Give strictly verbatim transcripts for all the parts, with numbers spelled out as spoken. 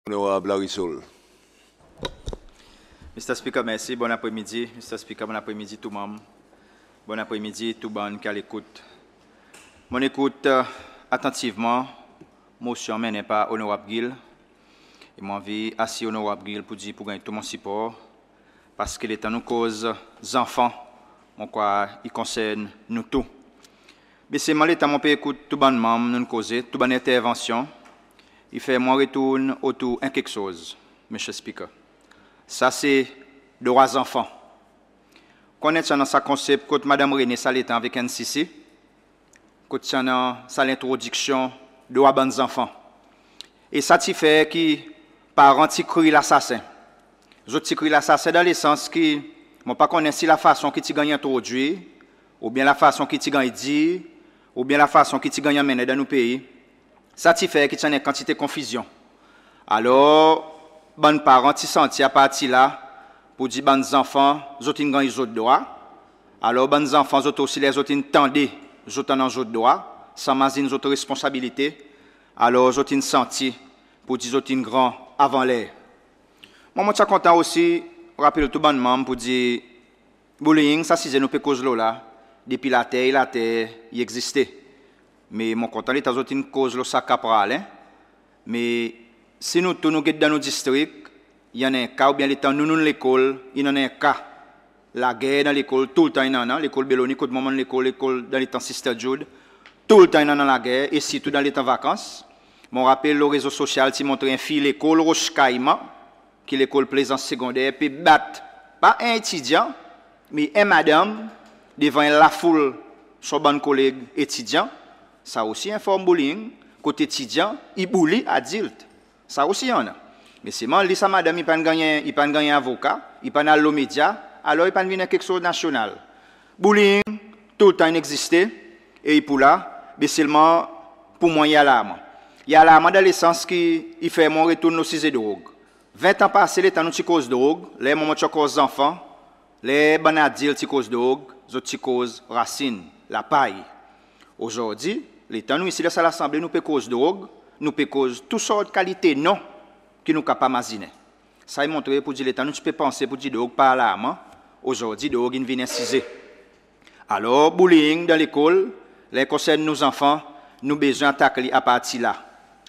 Onorab Larisol. Mr Speaker, mersi. Bonn apre midi Mr Speaker, bonn apre midi tou Manm, bonn apre midi tou bann ki a lekout. Mon'n ekout atantivman Mosyon anmennen par Onorab Gill, e mon anvi asir Onorab Gill pou dir i pou ganny tou mon sipor, parski letan nou koz zanfan, mon krwar i konsern nou tou. Be selman letan mon pe ekout tou bann Manm nou'n koze, tou bann entervansyon, i fer mwan retourn otour en keksoz, Mr Speaker. Sa se drwa zanfan. Ou konnen ti annan sa konsep kot Madanm Rene sa letan avek NCC, kot ti annan sa lentrodiksyon drwa bann zanfan. E sa ti fer ki paran ti kriy lasasen. Zot ti kriy lasasen dan lesans ki mon pa konnen si lafason ki ti ganny entrodwir, oubyen lafason ki ti ganny dir, oubyen lafason ki ti ganny anmennen dan nou pei, sa ti fer ki ti annan en kantite konfizyon. Alor bann paran ti santi apartir la pou dir bann zanfan zot in ganny zot drwa. Alor bann zanfan zot osi ler zot in tande zot annan zot drwa, san mazin zot responsabilite, alor zot in santi pou dir zot in gran avan ler. Mwan mon ti a kontan osi rapel tou bann Manm pou dir bullying, sa size nou pe koz lo la, depi later i later i egziste. Me mon kontan letan zot in koz lo sa ka Praslin. Me si nou tou nou get dan nou distrik, i annan en ka, oubyen letan nou nou'n lekol, in annan en ka. Lager dan lekol toultan in annan. Lekol Belonie kot mwan mon'n lekol, lekol dan letan Sister Jude, toultan in annan lager, e sirtou dan letan vakans. Mon rapel lo rezo sosyal ti montre en fiy lekol Roche Caiman, ki lekol Plaisance Segonder, pe bat, pa en etidyan, me en madanm, devan en lafoul son bann koleg etidyan. Sa osi en form bullying, kot etidyan i bully adilt. Sa osi i annan. Me selman li sa madanm i pa'n ganny en, i pa'n ganny en avoka, i pa'n al lo medya, alor i pa'n vin en keksoz nasyonal. Bullying toultan in egziste, e i pou la, be selman pou mwan i alarman. I alarman dan lesans ki i fer mwan retourn lo size drog. Ven an pase letan nou ti koz drog, ler mwan mon ti ankor zanfan, ler bann adilt ti koz drog, zot ti koz rasin, lapay. Ozordi letan nou isi dan sa Lasanble nou pe koz drog, nou pe koz tou sort kalite non ki nou kapab mazinen. Sa i montre pou dir letan nou ti pe panse pou dir drog pa alarman, ozordi drog in vin en size. Alor bullying dan lekol, ler i konsern nou zanfan, nou bezwen atak li apartir la.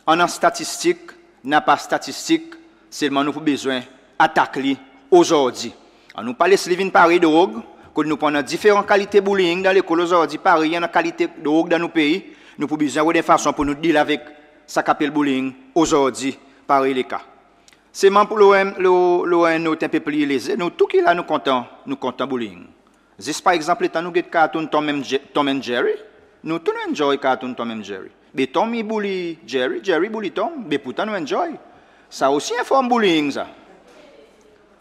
Annan statistik, napa statistik, selman nou pou bezwen atak li ozordi. Annou pa les li vin parey drog, kot nou pou annan diferan kalite bullying dan lekol ozordi, parey i annan kalite drog dan nou pei. Nou pou bezwen rod en fason pou nou deal avek sa ki apel bullying ozordi, parey leka. Selman pou lo en, lo, lo en not en pe pli leze, nou tou ki la nou kontan, nou kontan bullying. Zis par egzanp letan nou get kartoun Tom and Je-, Tom and Jerry, nou tou nou enjoy kartoun Tom and Jerry. Be Tom i bully Jerry, Jerry i bully Tom, be pourtan nou enjoy. Sa osi en form bullying sa.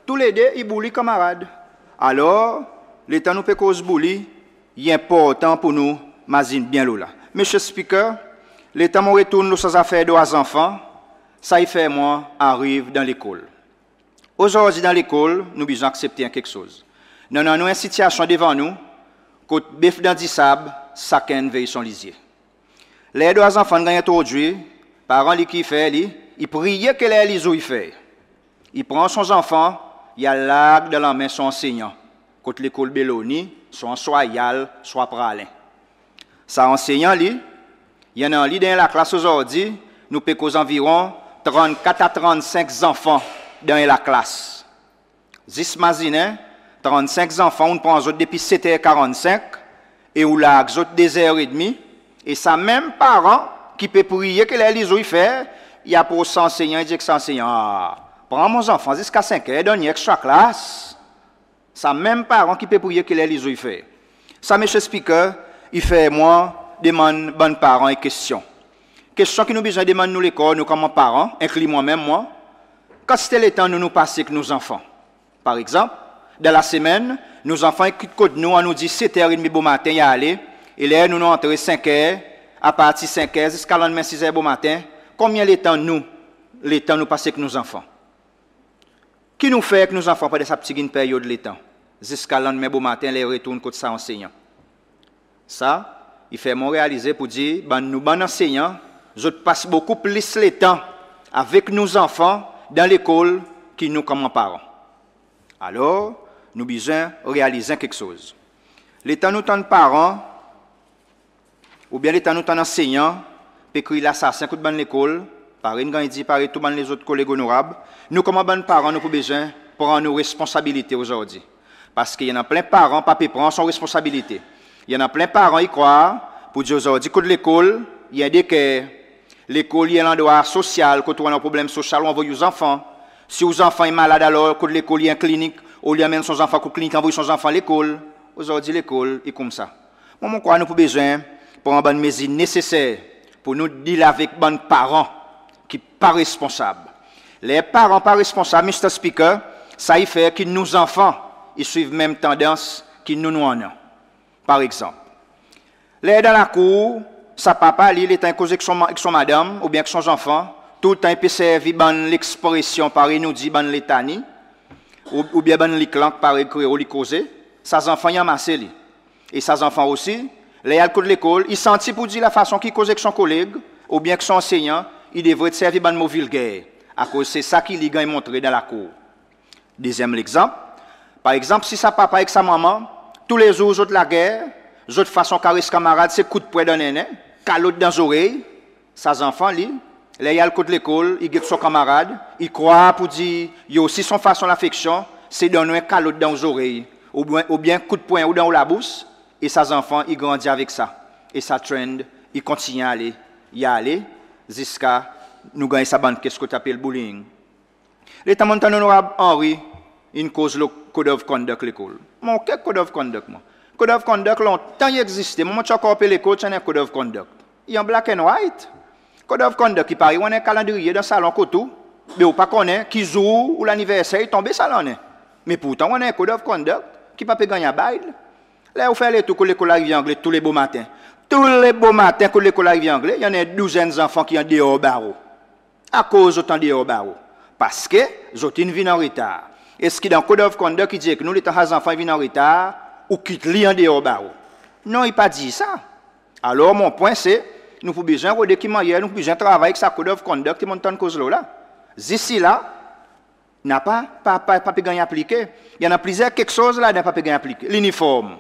Toulede i bully kanmarad. Alor letan nou pe koz bully, i enportan pou nou mazin byen lo la. Mr Speaker, letan mon retourn lo sa zafer drwa zanfan, sa i fer mwan ariv dan lekol. Ozordi dan lekol nou bezwen aksepte en keksoz. Nou annan nou en sitiasyon devan nou, kot bef dan disab, sakenn vey son lizye. Ler drwa zanfan in ganny entrodwir, paran li ki i fer li, i priye ki ler li zour i fer. I pran son zanfan, i al larg dan lanmen son ansenyan, kot lekol Belonie, swa Anse Royale, swa Praslin. Sa ansenyan li, i annan li dan en laklas ozordi, nou pe koz anviron trannkat a trannsenk zanfan dan en laklas. Zis mazinen, trannsenk zanfan ou'n pran zot depi set er karannsenk, e ou larg zot de zer edmi, e sa menm paran ki pe priye ki ler li zour i fer, i apros sa ansenyan, i dir ek sa ansenyan, a, pran mon zanfan ziska senk er, donn li extra class. Sa menm paran ki pe priye ki ler li zour i fer. Sa Mr Speaker, i fer mwan demann bann paran en kestyon. Kestyon ki nou bezwen demann nou lekor, nou konman paran, enkli mwan menm mwan, kantite letan nou, nou pase ek nou zanfan? Par egzanp, dan lasemenn, nou zanfan i kit kot nou, annou dir set er edmi bomaten i ale, e ler nou, nou antre senk er, apartir senk er ziska lannmen siz er bomaten, konbyen letan nou, letan nou pase ek nou zanfan? Ki nou fer ek nou zanfan pandan sa pti gin peryod letan, ziska lannmen bomaten ler i retourn kot sa ansenyan? Sa i fer mwan realize pou dir bann nou bann ansenyan, zot pas bokou plis letan avek nou zanfan dan lekol ki nou konman paran. Alor, nou bezwen realiz en keksoz. Letan nou tann paran, oubyen letan nou tann ansenyan pe kriy lasasen kot bann lekol, parey in ganny dir parey tou bann lezot koleg onorab, nou konman bann paran nou pou bezwen pran nou responsabilite ozordi. Parski i annan plen paran pa pe pran son responsabilite. I annan plen paran i krwar poudir ozordi kot lekol i en daycare, lekol i en landrwa sosyal kot ou annan problenm sosyal ou anvoy ou zanfan. Si ou zanfan i malad alor kot lekol i en klinik, olye anmenn son zanfan kot klinik, anvoy son zanfan lekol. Ozordi lekol i koumsa. Mwan mon krwar nou pou bezwen pran bann mezir neseser pour nou deal avek bann paran ki pa responsab. Ler paran pa responsab, Mr Speaker, sa i fer ki nou zanfan i swiv menm tandans ki nou, nou annan. Par egzanp, ler dan lakour, sa papa li, letan i koz ek son, ek son madanm oubyen ek son zanfan, toultan i pe servi bann lekspresyon parey nou dir bann letani, ou, oubyen bann liklank parey Kreol i koze, sa zanfan i anmase li. E sa zanfan osi, ler i al kot lekol, i santi poudir lafason ki i koz ek son koleg oubyen ek son ansenyan, i devret servi bann mo vilger, akoz se sa ki li i ganny montre dan lakour. Dezyenm legzanp, par egzanp, si sa papa ek sa manman, toulezour zot lager, zot fason kares kanmarad se koudpwen dan nennen, kalot dan zorey, sa zanfan li, ler i al kot lekol, i get son kanmarad, i krwar poudir i osi son fason lafeksyon se donn ou en kalot dan ou zorey, oubyen, oubyen koudpwen ou dan ou labous, e sa zanfan i grandi avek sa. E sa trend i kontinyen ale, i ale, ziska nou ganny sa bann case kot i apel bullying. Letan mon'n tann Onorab Henrie in koz lo Code of Conduct lekol. Mon ok ek Code of Conduct mwan. Code of Conduct lontan i egziste. Mwan mon ti ankor pe lekol, ti annan en Code of Conduct. I an black and white. Code of Conduct i parey ou annan en kalandriye dan salon kot ou, be ou pa konnen ki zour ou laniverser i tonbe sa lannen. Me pourtan ou annan en Code of Conduct ki pa pe ganny abide. Ler ou fer letour kot lekol Larivyer Angle tou le bomaten, tou le bomaten kot lekol Larivyer Angle i annan en douzenn zanfan ki andeor baro. Akoz zot andeor baro? Parski zot in vin anretar. Eski dan Code of Conduct i dir ek nou letan sa zanfan i vin anretar, ou kit li andeor baro? Non, i pa dir sa. Alor mon pwen se, nou pou bezwen rode ki mannyer nou pou bezwen travay ek sa Code of Conduct ki mon'n tann koz lo la. Zis sila napa, pa, pa, pa pe ganny aplike. I annan plizyer keksoz ladan pa pe ganny aplike. Liniform.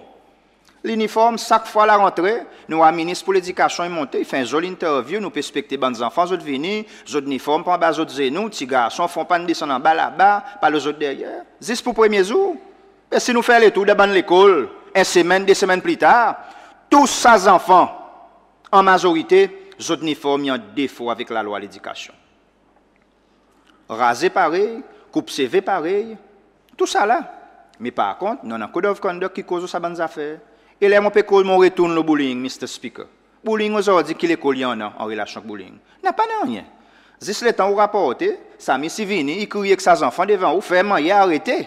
Liniform, sak fwa larantre, nou war Minis pour Ledikasyon i monte, i fer en zoli interview, nou pe ekspekte bann zanfan zot vini, zot liniform pa anba zot zenou, ti garson fon pa'n desann anba laba, pa lo zot deryer. Zis pour premye zour. E si nou fer letour dan bann lekol, en semenn, de semenn pli tar, tou sa zanfan, an mazorite, zot liniform i an defo avek lalwa ledikasyon. Raze parey, koup seve parey, tousala. Me par kont, nou annan Code of Conduct ki koz lo sa bann zafer. E ler mon pe koz, mon retourn lo bullying, Mr Speaker. Bullying ozordi, ki lekol i annan an relasyon ek bullying? Napa nanryen. Zis letan ou raporte, sa mis i vini, i kriy ek sa zanfan devan ou, fer mannyer arete.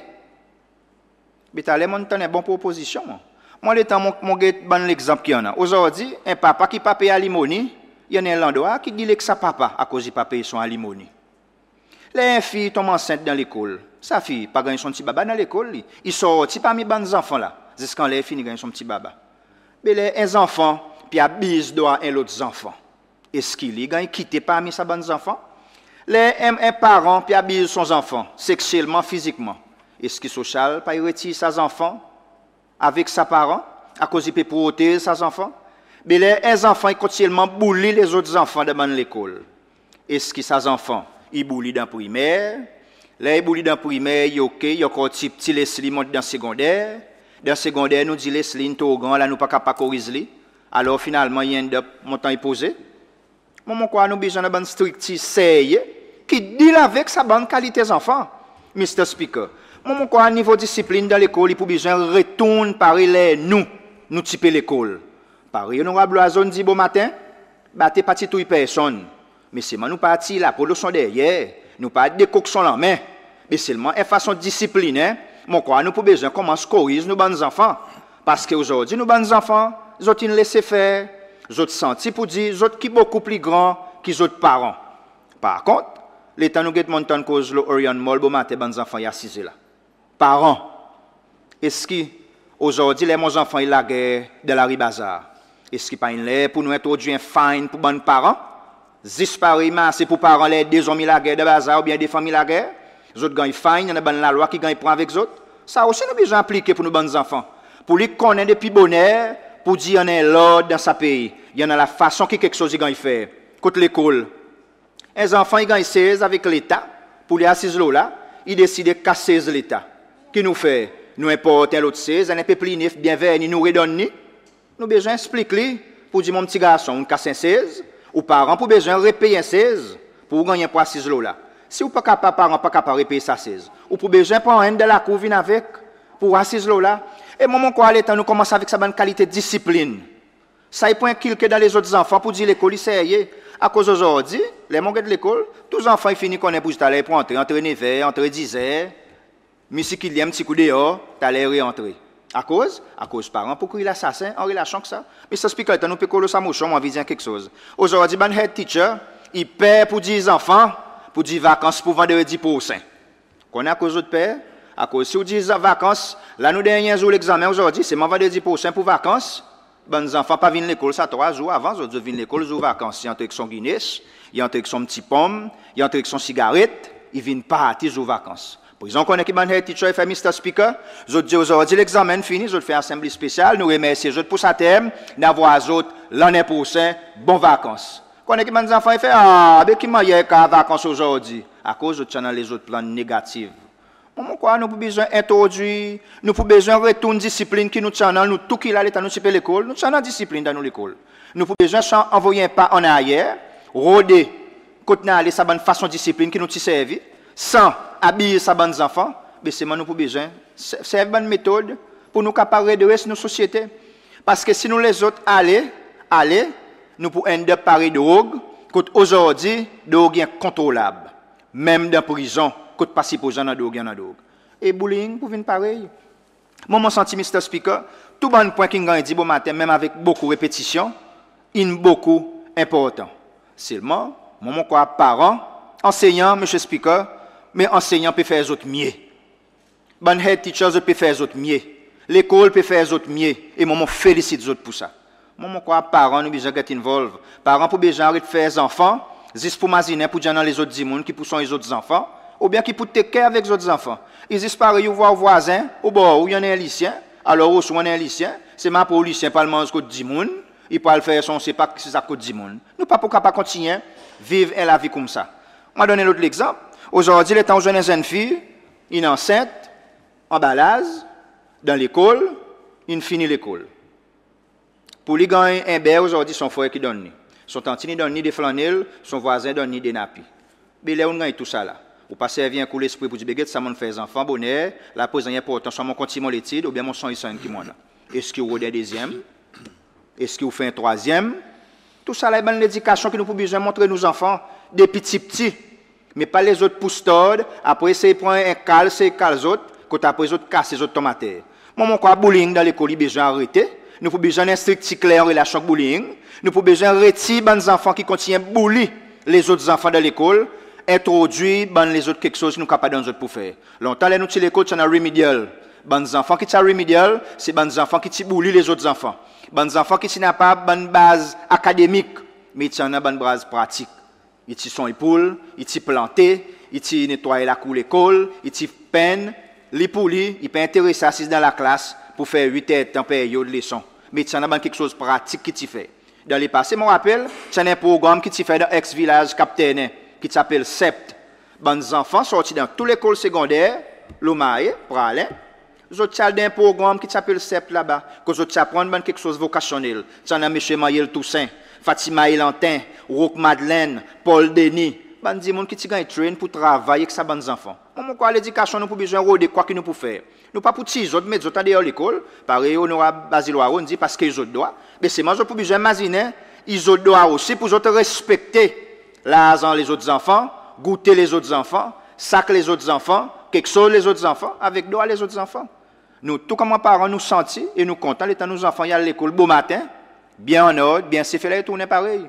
Be taler mon'n tann en bon propozisyon mwan. Mwan letan mon, mon get bann legzanp ki annan. Ozordi, en papa ki pa pey alimoni, i annan en landrwa ki deal ek sa papa akoz i pa pey son alimoni. Ler en fiy tonm ansent dan lekol, sa fiy pa ganny son pti baba dan lekol li. I sorti parmi bann zanfan la, ziska ler i fini ganny son pti baba. Be ler en zanfan pe abiz drwa en lot zanfan, eski li i ganny kite parmi sa bann zanfan? Ler en, en paran pe abiz son zanfan seksyelman, fizikman, eski sosyal pa i retir sa zanfan avek sa paran, akoz i pe protez sa zanfan? Be ler en zanfan i kontinyelman bully lezot zanfan dan bann lekol, eski sa zanfan i bully dan primer? Ler i bully dan primer, i ok, i ankor pti, pti, les li mont dan segonder. Dan segonder nou dir les li in tro gran, la nou pa kapab koriz li. Alor finalman i end up montan i poze. Mwan mon krwar nou bezwen annan bann striktir serye ki deal avek sa bann kalite zanfan, Mr Speaker. Mwan mon krwar nivo disiplin dan lekol i pou bezwen retourn parey ler nou, nou ti pe lekol. Parey Onorab Loizeau in dir bomaten, bate pa ti touy personn. Me selman nou pa tir lapo lo son deryer, nou pa dekok son lanmen. Me selman en fason disiplinen, mon krwar nou pou bezwen konmans koriz nou bann zanfan. Parski ozordi nou bann zanfan, zot in lese fer, zot santi poudir zot ki bokou pli gran ki zot paran. Par kont, letan nou get mon'n tann koz lo Orion Mall bomaten, bann zanfan i asize la. Paran, eski ozordi ler mon zanfan i lager dan lari bazar, eski pa in ler pour nou entrodwir en fine pour bann paran? Zis parey marse pour paran ler de zonm i lager dan bazar oubyen de fanm i lager, zot ganny fine, i annan bann lalwa ki ganny pran avek zot. Sa osi nou bezwen aplike pour nou bann zanfan, pour li konnen depi boner poudir i annan en lord dan sa pei, i annan lafason ki keksoz i ganny fer. Kot lekol, en zanfan i ganny sez avek Leta pour li asiz lo la, i deside kas sez Leta. Ki nou fer? Nou enport en lot sez, en pe pli nef, byen verni, nou redonn li? Nou bezwen eksplik li pour dir, mon pti garson, ou'n kas en sez, ou paran pou bezwen repey en sez pour ou gannyen pour asiz lo la. Si ou pa kapab, paran pa kapab repey sa sez, ou pou bezwen pran enn dan lakour vin avek pour asiz lo la. E mwan mon krwar letan nou konmans avek sa bann kalite disiplin, sa i pou enkilke dan lezot zanfan pour dir lekol i serye. Akoz ozordi, ler mon get lekol, tou zanfan i fini konnen pour taler i pou antre, antre nev er, antre diz er, mi sikilye en pti kou deor, taler i reantre. Akoz? Akoz paran pou kriy lasasen an relasyon ek sa. Mr Speaker, letan nou pe koz lo sa Mosyon, mon anvi dir en keksoz. Ozordi bann head teacher i per pour dir zanfan, pour dir vakans pour Vandredi prosen. Konnen akoz zot per? Akoz si ou dir vakans, la nou dernyen zour legzanmen ozordi, selman Vandredi prosen pour vakans, bann zanfan pa vin lekol sa trwa zour avan, zot, zot vin lekol zour vakans. I antre ek son Guinness, i antre ek son pti ponm, i antre ek son sigaret, i vin parti zour vakans. Prezan ou konnen ki bann head teacher i fer, Mr Speaker? Zot dir ozordi legzanmen in fini, zot fer assembly spesyal, nou remersye zot pour sa term, nou a vwar zot lannen prosen, bon vakans. Konnen ki bann zanfan i fer? A, be ki mannyer i kapab vakans ozordi? Akoz zot ti annan lezot plan negatif. Mwan mon krwar nou pou bezwen entrodwir, nou pou bezwen retourn disiplin ki nou ti annan, nou tou ki la letan nou ti pe lekol, nou ti annan disiplin dan nou lekol. Nou pou bezwen swa anvoy en pa annaryer, rode kot in ale sa bann fason disiplin ki nou ti servi, san abiz sa bann zanfan, be selman nou pou bezwen se-, servi bann metod pour nou kapab redres nou sosyete. Paske si nou les zot ale, ale, nou pou end up parey drog, kot ozordi drog i enkontrolab. Menm dan prizon, kot pa sipoze annan drog, i annan drog. E bullying pou vin parey. Mwan mon santi, Mr Speaker, tou bann pwen ki'n ganny dir bomaten, menm avek bokou repetisyon, in bokou enportan. Selman, mwan mon krwar paran, ansenyan, Mr Speaker, me ansenyan pe fer zot mye. Bann head teacher, zot pe fer zot mye. Lekol pe fer zot mye. E mwan mon felisit zot pour sa. Mwan mon krwar paran nou bezwen get involve. Paran pou bezwen aret fer zanfan zis pour mazinen pour dir annan lezot dimoun ki pou swanny zot zanfan, oubyen ki pou take care avek zot zanfan. I zis parey ou vwar ou vwazen obor ou i annan en lisyen, alor ou osi ou annan en lisyen, selman apre ou lisyen pou al manz kot dimoun, i pou al fer son sepa ki sa kot dimoun. Nou pa pou kapab kontinyen viv en lavi koumsa. Mon a donn en lot legzanp. Ozordi letan ou zwenn en zenn fiy, in ansent, anba laz, dan lekol, in fini lekol. Pour li ganny en ber ozordi, son frer ki donn li. Son tantin i donn li de flannel, son vwazen donn li de napi. Be ler ou'n ganny tousala, ou pa servi en kou lespri pour dir, be get sa, mon'n fer zanfan boner, la prezan i enportan swa mon kontinyen mon letid oubyen mon swanny sa enn ki mon annan. Eski ou rod en dezyenm? Eski ou fer en trwazyenm? Tousala i bann ledikasyon ki nou pou bezwen montre nou zanfan depi pti pti. Me pa lezot pous tord, apre sey pran en kal, sey kal zot, kot apre zot kase, zot tonm ater. Mwan mon krwar bullying dan lekol i bezwen arete. Nou pou bezwen annan en striktir kler an relasyon ek bullying. Nou pou bezwen retir bann zanfan ki kontinyen bully lezot zanfan dan lekol, entrodwir bann lezot keksoz ki nou kapab donn zot pour fer. Lontan ler nou ti lekol ti annan remedial. Bann zanfan ki ti al remedial, se bann zanfan ki ti bully lezot zanfan. Bann zanfan ki ti napa bann baz akademik, me i ti annan bann baz pratik. I ti swanny poul, i ti plante, i ti netway lakour lekol, i ti penn. Li pour li, i pa enterese asiz dan laklas pour fer wit erdtan peryod leson. Me i ti annan bann keksoz pratik ki ti fer. Dan lepase mon rapel, ti annan en progranm ki ti fer dan eks vilaz Cap Ternay, ki ti apel CEPT. Bann zanfan sorti dan tou lekol segonder lo Mahé, Praslin, zot ti al dan en progranm ki ti apel CEPT laba, kot zot ti aprann bann keksoz vokasyonnel. Ti annan Msye Manuel Toussaint, Fatima Elantin, Roque Madeleine, Paul Denis, bann dimoun ki ti ganny train pour travay ek sa bann zanfan. Mwan mon krwar ledikasyon nou pou bezwen rode kwa ki nou pou fer. Nou pa pou tir zot, met zot andeor lekol, parey Onorab Basil Hoareau in dir, paske i zot drwa. Be selman zot pou bezwen mazinen i zot drwa osi pour zot respekte larzan lezot zanfan, goute lezot zanfan, sak lezot zanfan, keksoz lezot zanfan, avek drwa lezot zanfan. Nou tou konman paran nou santi e nou kontan letan nou zanfan i al lekol bomaten, byen annord, byen sef, e ler i retournen parey.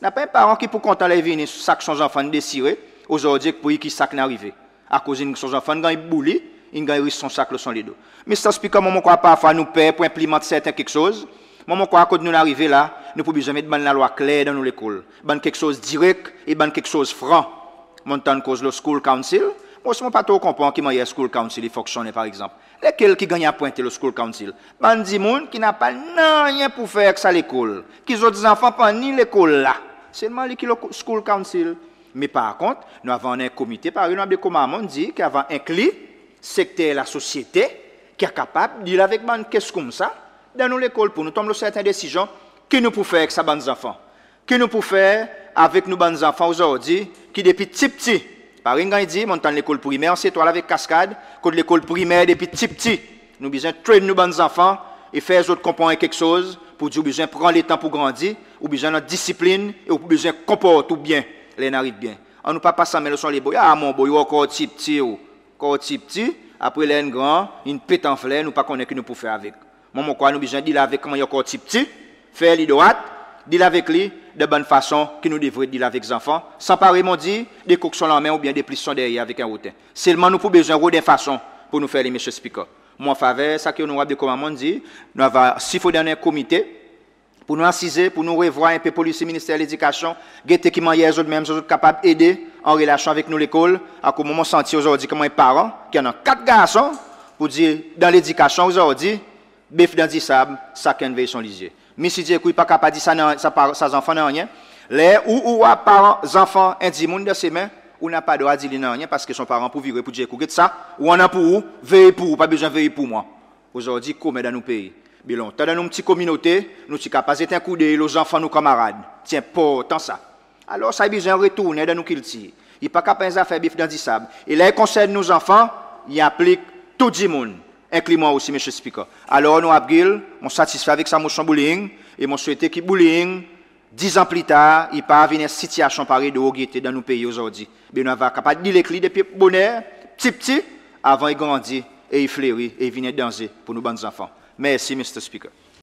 Napa en paran ki pou kontan ler i vini sak son zanfan in desire ozordi ek pri ki sak in arive. Akoz in, son zanfan in ganny bully, in ganny ris son sak lo son ledo. Mr Speaker, mwan mon krwar parfwa nou per pour enplimant serten keksoz, Mwan mon krwar kot nou'n arive la, nou pou bezwen met bann lalwa kler dan nou lekol, bann keksoz direk e bann keksoz fran. Mon'n tann koz lo School Council. Mon osi mon pa tro konpran ki mannyer School Council i fonksyonnen par egzanp. Lekel ki ganny apwente lo School Council? Bann dimoun ki napa nanryen pou fer ek sa lekol, ki zot zanfan pa ni lekol la. Selman li ki lo School Council. Me par kont nou ava annan en komite parey Onorab De Commarmond dir ki ava enkli sekter lasosyete ki a kapab deal avek bann case koumsa dan nou lekol pour nou tonm lo serten desizyon ki nou pou fer ek sa bann zanfan. Ki nou pou fer avek nou bann zanfan ozordi ki depi ptipti, parey in ganny dir, mon'n tann lekol primer Anse Etoile avek Cascade, kot lekol primer depi ptipti nou bezwen train nou bann zanfan e fer zot konpran en keksoz pour dir ou bezwen pran letan pour grandi, ou bezwen annan disiplin e ou bezwen konport ou byen ler in ariv byen. Annou pa pas lanmen lo son leboy, a mon boy ou ankor ptipti ou, ankor ptipti, apre ler in gran in pet an fler, nou pa konnen ki nou pou fer avek. Mwan mon krwar nou bezwen deal avek konman i ankor ptipti, fer li drwat, deal avek li dan bann fason ki nou devret deal avek zanfan, san parey mon dir, de kouk son lanmen oubyen de plis son deryer avek en roten. Selman nou pou bezwen rod en fason pour nou fer li, Mr Speaker. Mon an faver sa ki Onorab De Commarmond dir, nou ava, si fodre annan en komite pour nou asize, pour nou revwar en pe Polisi Minister Ledikasyon, gete ki mannyer zot menm zot kapab ede an relasyon avek nou lekol. Akoz mwan mon santi ozordi konman en paran ki annan kat garson, pour dir dan ledikasyon ozordi, bef dan disab, sakenn vey son lizye. Msye Dyekou i pa kapab dir sa, sa zanfan nanryen. Ler ou, ou war paran, zanfan en dimoun dan semen, ou napa drwa dir li nanryen parski son paran pou vire pour dir, get sa, ou annan pour ou, vey pour ou, pa bezwen vey pour mwan. Ozordi i komen dan nou pei. Be lontan dan nou pti kominote, nou ti kapab zet en koudey lo zanfan nou kanmarad. Ti enportan sa. Alor sa i bezwen retournen dan nou kiltir. I pa kapab en zafer bef dan disab. E ler i konsern nou zanfan, i aplik tou dimoun, enkli mwan osi, Mr Speaker. Alor Onorab Gill, mon satisfe avek sa Mosyon bullying e mon swete ki bullying, diz an pli tar, i pa vin en sitiasyon parey drog i ete dan nou pei ozordi. Be nou ava kapab deal ek li depi boner, ptipti, avan i grandi e i fleri e i vin en danze pour nou bann zanfan. Mersi Mr Speaker.